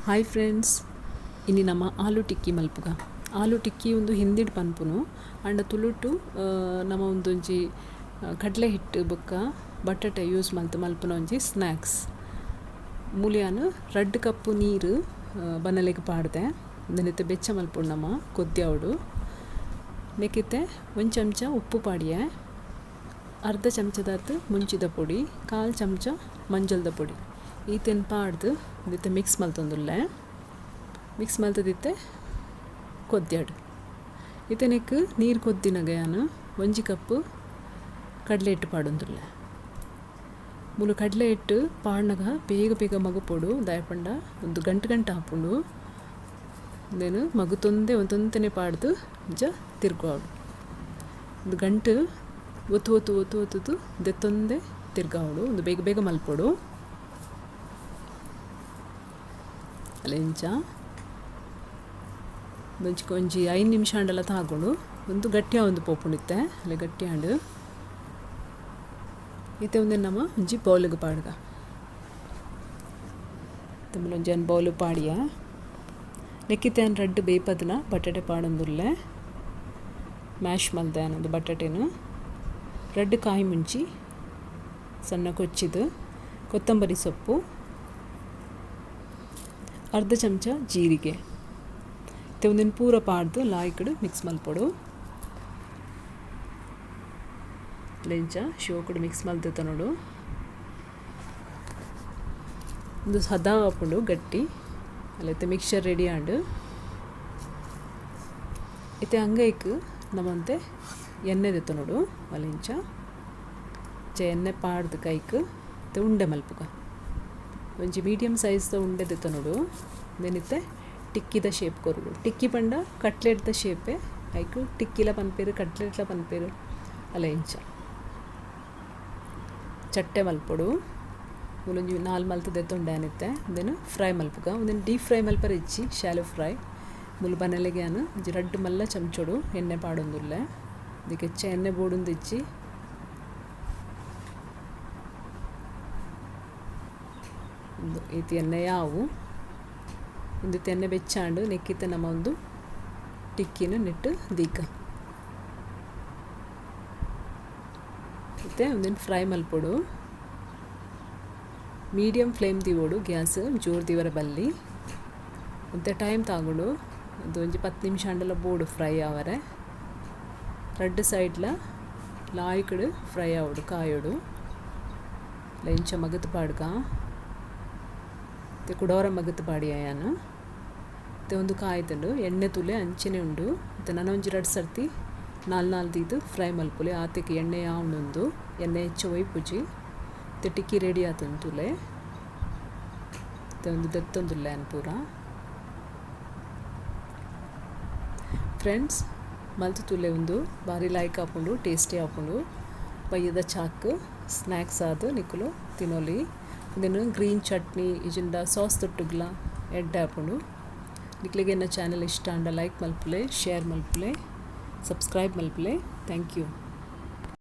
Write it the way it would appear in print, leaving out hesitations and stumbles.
Hi friends, ಇನಿ ನಮ್ಮ ಆಲೂ ಟಿಕ್ಕಿ ಮಲ್ಪುಗ. ಆಲೂ ಟಿಕ್ಕಿ ಒಂದು ಹಿಂದಿಡ್ ಪನ್ಪುನು ಅಂಡ ತುಳುಟು ನಮ್ಮ ಒಂದೊಂಜಿ ಕಡಲೆ ಹಿಟ್ಟು ಬೊಕ್ಕ ಬಟಾಟೆ ಯೂಸ್ ಮಲ್ತು ಮಲ್ಪುನ ಒಂಜಿ ಸ್ನ್ಯಾಕ್ಸ್. ಮೂಲ್ಯಾನ 2 ಕಪ್ಪು ನೀರು ಬನಲೆಗ್ ಪಾಡ್ದೆ ಉಂದೆನಿತ್ತೆ ಬೆಚ್ಚ ಮಲ್ಪೊಡು ನಮ್ಮ ಕೊದ್ಯಾವಡು. ನೆಕ್ಕಿತ್ತೆ 1 ಚಮಚ ಉಪ್ಪು ಪಾಡಿಯೆ, ಅರ್ಧ ಚಮಚದಾತ್ ಮುಂಚಿದ ಪೊಡಿ, 1/4 ಚಮಚ ಮಂಜಲ್ದ ಪೊಡಿ ಈತೆನ್ ಪಾಡ್ದು ಉಂದಿತ್ತೆ ಮಿಕ್ಸ್ ಮಲ್ತೊಂದುಲ್ಲೆ. ಮಿಕ್ಸ್ ಮಲ್ತದಿತ್ತೆ ಕೊದ್ಯಾಡು. ಇತ್ತೆ ನೆಕ್ ನೀರು ಕೊದ್ದಿನಗ ಯಾನು 1 ಕಪ್ಪು ಕಡಲೆ ಹಿಟ್ಟು ಪಾಡೊಂದುಲ್ಲೆ. ಮೂಲು ಕಡಲೆ ಹಿಟ್ಟು ಪಾಡ್ನಗ ಬೇಗ ಬೇಗ ಮಗುಪೊಡು, ದಾಯಪಂಡ ಒಂದು ಗಂಟೆ ಗಂಟೆ ಆಪುಂಡು. ಉಂದೆನ್ ಮಗುತೊಂದೆ ಒಂತೊಂತನೆ ಪಾಡ್ದು ಇಂಚ ತಿರ್ಗಾವೊಡು. ಒಂದು ಗಂಟು ಒತ್ತು ಒತ್ತು ಒತ್ತು ಒತ್ತುದು ದೆತ್ತೊಂದೆ ತಿರ್ಗಾವೊಡು. ಒಂದು ಬೇಗ ಬೇಗ ಮಲ್ಪೊಡು. ಅಲ್ಲ ಇಂಚ ಒಂಜಿ ಒಂಜಿ 5 ನಿಮಿಷ ಆಂಡಲ ತಾಗೊಂಡು ಒಂದು ಗಟ್ಟಿಯ ಒಂದು ಪೋಪುಂಡಿತ್ತೆ. ಅಲ್ಲ ಗಟ್ಟಿ ಆಂಡು ಇತ್ತೆ ಒಂದೆ ನಮ್ಮ ಒಂಜಿ ಬೌಲಿಗೆ ಪಾಡ್ಗ. ತಮ್ಮಲೊಂಜಿ ಅನ್ ಬೌಲು ಪಾಡಿಯ. ನೆಕ್ಕಿತ್ತೆ ಅನ್ ರಡ್ಡು ಬೇಪದನ ಬಟಾಟೆ ಪಾಡೊಂದುಲ್ಲೆ. ಮ್ಯಾಶ್ ಮಲ್ದೆ ಅನ್ನೊಂದು ಬಟಾಟೆನು. 2 ಕಾಯಿ ಮುಂಚಿ ಸಣ್ಣ ಕೊಚ್ಚಿದು, ಕೊತ್ತಂಬರಿ ಸೊಪ್ಪು, ಅರ್ಧ ಚಮಚ ಜೀರಿಗೆ. ಇತ್ತೆ ಒಂದಿನ ಪೂರ ಪಾಡ್ದು ಲಾಯ್ಕಡು ಮಿಕ್ಸ್ ಮಲ್ಪೊಡು. ಲೆಂಚ ಶೋಕುಡು ಮಿಕ್ಸ್ ಮಲ್ತೆ ನೋಡು. ಒಂದು ಸದಾ ಆಪುಂಡು ಗಟ್ಟಿ. ಅಲ್ಲೈತೆ ಮಿಕ್ಸರ್ ರೆಡಿ ಆಂಡು. ಇತ್ತೆ ಅಂಗೈಕ್ ನಮ್ಮಂತೆ ಎಣ್ಣೆ ದೆತ್ತ ನೋಡು. ಅಲ್ಲಿಂಚ ಚ ಎಣ್ಣೆ ಪಾಡ್ದು ಕೈಕ್ ಇತ್ತೆ ಉಂಡೆ ಮಲ್ಪುಗ. ಒಂಜಿ ಮೀಡಿಯಮ್ ಸೈಜ್ದ ಉಂಡೆ ದೆತ್ತ ನೋಡು. ದೆನಿತ್ತೆ ಟಿಕ್ಕಿದ ಶೇಪ್ ಕೊರಡು. ಟಿಕ್ಕಿ ಪಂಡ ಕಟ್ಲೆಟ್ದ ಶೇಪೆ. ಐಕ್ ಟಿಕ್ಕಿಲ ಪನ್ಪೇರು, ಕಟ್ಲೆಟ್ಲ ಪನ್ಪೇರು. ಅಲ್ಲ ಇಂಚ ಚಟ್ಟೆ ಮಲ್ಪೊಡು. ಮೂಲೊಂಜಿ 4 ಮಲ್ತು ದೆತ್ತೊಂಡೆ ಅನಿತ್ತೆ. ಉಂದೆನ್ ಫ್ರೈ ಮಲ್ಪುಗ. ಉಂದೆನ್ ಡೀಪ್ ಫ್ರೈ ಮಲ್ಪರೆ ಇಜ್ಜಿ, ಶಾಲೋ ಫ್ರೈ. ಮುಲು ಬನಲೆಗೆ ಅನು ಒಂಜಿ 2 ಮಲ್ಲ ಚಮಚೊಡು ಎಣ್ಣೆ ಪಾಡೊಂದುಲ್ಲೆ. ಇದಕ್ಕೆ ಹೆಚ್ಚ ಎಣ್ಣೆ ಬೋಡುಂದಿಜ್ಜಿ. ಉಂದು ಈತಿ ಎಣ್ಣೆ ಯಾವು ಒಂದು ಎಣ್ಣೆ ಬೆಚ್ಚಾಂಡು ನೆಕ್ಕಿತ್ತೆ ನಮ್ಮ ಒಂದು ಟಿಕ್ಕಿನ ನೆಟ್ಟು ದೀಕ. ಇತ್ತೆ ಒಂದಿನ ಫ್ರೈ ಮಲ್ಪೊಡು. ಮೀಡಿಯಮ್ ಫ್ಲೇಮ್ ದಿವೋಡು, ಗ್ಯಾಸ್ ಜೋರು ದಿವರ ಬಲ್ಲಿ. ಮತ್ತೆ ಟೈಮ್ ತಾಗೊಂಡು ಅದು ಒಂಜಿ 10 ನಿಮಿಷ ಆಂಡಲ ಬೋಡು ಫ್ರೈ ಆವರೆ. 2 ಸೈಡ್ಲ ಲಾಯ್ಕಡು ಫ್ರೈ ಆವಡು ಕಾಯೋಡು. ಇಂಚ ಮಗತ್ ಪಾಡ್ಕ ಮತ್ತೆ ಕುಡೋರ ಮಗತ್ ಪಾಡಿಯಾನು. ಮತ್ತೆ ಒಂದು ಕಾಯ್ತುಂಡು ಎಣ್ಣೆ ತುಲೆ ಅಂಚನೆ ಉಂಡು. ಮತ್ತು ನಾನು ಒಂಜಿ 2 ಸರ್ತಿ 4 4 ದೀದು ಫ್ರೈ ಮಲ್ಪುಲೆ. ಆತೆಗೆ ಎಣ್ಣೆ ಯಾವುಂಡು ಎಣ್ಣೆ ಹೆಚ್ಚು ಒಯ್ಪುಜಿ. ಮತ್ತು ಟಿಕ್ಕಿ ರೆಡಿ ಆತುಂಡು ತುಲೆ. ಮತ್ತು ಒಂದು ದತ್ತೊಂದುಲ್ಲೆ ಅನ್ ಪೂರ. ಫ್ರೆಂಡ್ಸ್, ಮಲ್ತು ತುಲೆ ಒಂದು ಬಾರಿ ಲೈಕ್ ಆಪುಂಡು, ಟೇಸ್ಟಿ ಆಪುಂಡು. ಬಯ್ಯದ ಚಾಕ್ ಸ್ನ್ಯಾಕ್ಸ್ ಆದು ನಿಕ್ಕುಲು ತಿನ್ನೋಲಿ. ಉಂದೆನ್ ಗ್ರೀನ್ ಚಟ್ನಿ ಇಜಿಂಡ ಸಾಸ್ ತೊಟ್ಟುಗ್ಲ ಎಡ್ಡೆ ಆಪುಂಡು. ನಿಕ್ಲೆಗ್ ಎನ್ನ ಚಾನಲ್ ಇಷ್ಟ ಆಂಡ ಲೈಕ್ ಮಲ್ಪುಲೆ, ಶೇರ್ ಮಲ್ಪುಲೆ, ಸಬ್ಸ್ಕ್ರೈಬ್ ಮಲ್ಪುಲೆ. Thank you.